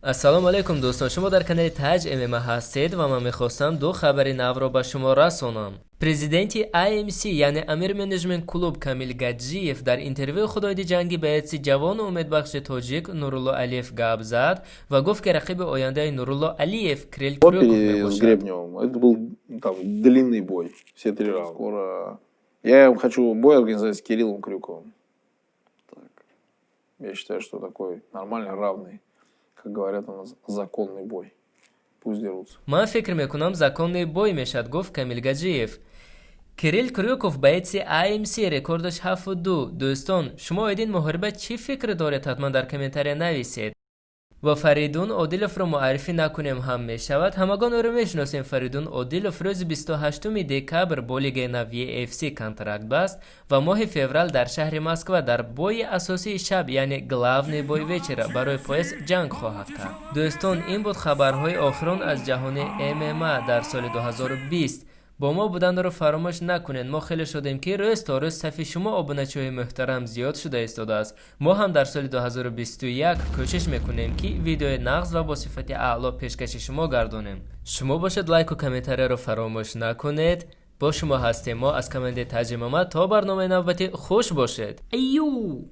Ассалому алайкум, дӯстон! Шумо дар канали Таҷ ММА ҳастед ва ман мехостам ду хабари навро ба шумо расонам. Президенти AMC, яъне Амир Менеҷмент Клуб, Камил Гаджиев дар интервюи худ оиди ҷанги боеци ҷавону умедбахши тоҷик Нурулло Алиев гап зад ва гуфт, ки рақиби ояндаи Нурулло Алиев Кирилл Крюков с мебошад. Гребневым. Это был там длинный бой, все три раунда. Скоро я хочу бой организовать с Кириллом Крюковым. Так. Я считаю, что такой нормальный, равный, как говорят у нас, законный бой. Пусть дерутся. «Ман фикр мекунам, законный бой мешавад», — гуфт Камил Гаджиев. Кирилл Крюков, боеци AMC, рекордаш 7-2. Дӯстон, шумо оид ин муҳориба чӣ фикр доред? Ҳатман дар комментария нависед. Ва Фаридун Одиловро муаррифӣ накунем ҳам мешавад, ҳамагон ӯро мешиносем. Фаридун Одилов рӯзи 28 декабр бо лигаи нави UFC контракт баст ва моҳи феврал дар шаҳри Москва дар бои асосии шаб, яъне главный бой вечера, барои пояс ҷанг хоҳад кард. Дӯстон, ин буд хабарҳои охирон аз ҷаҳони ММА дар соли 2020. Бо мо буданро фаромӯш накунед. Мо хеле шодем, ки рӯз то рӯз сафи шумо, обуначиҳои муҳтарам, зиёд шуда истодааст. Мо ҳам дар соли 2021 кӯшиш мекунем, ки видеои нағз ва бо сифати аъло пешкаши шумо гардонем. Шумо бошед, лайку комментарияро фаромӯш накунед. Бо шумо ҳастем мо аз командаи Таҷ ММА. То барномаи навбатӣ хуш бошед. Аю.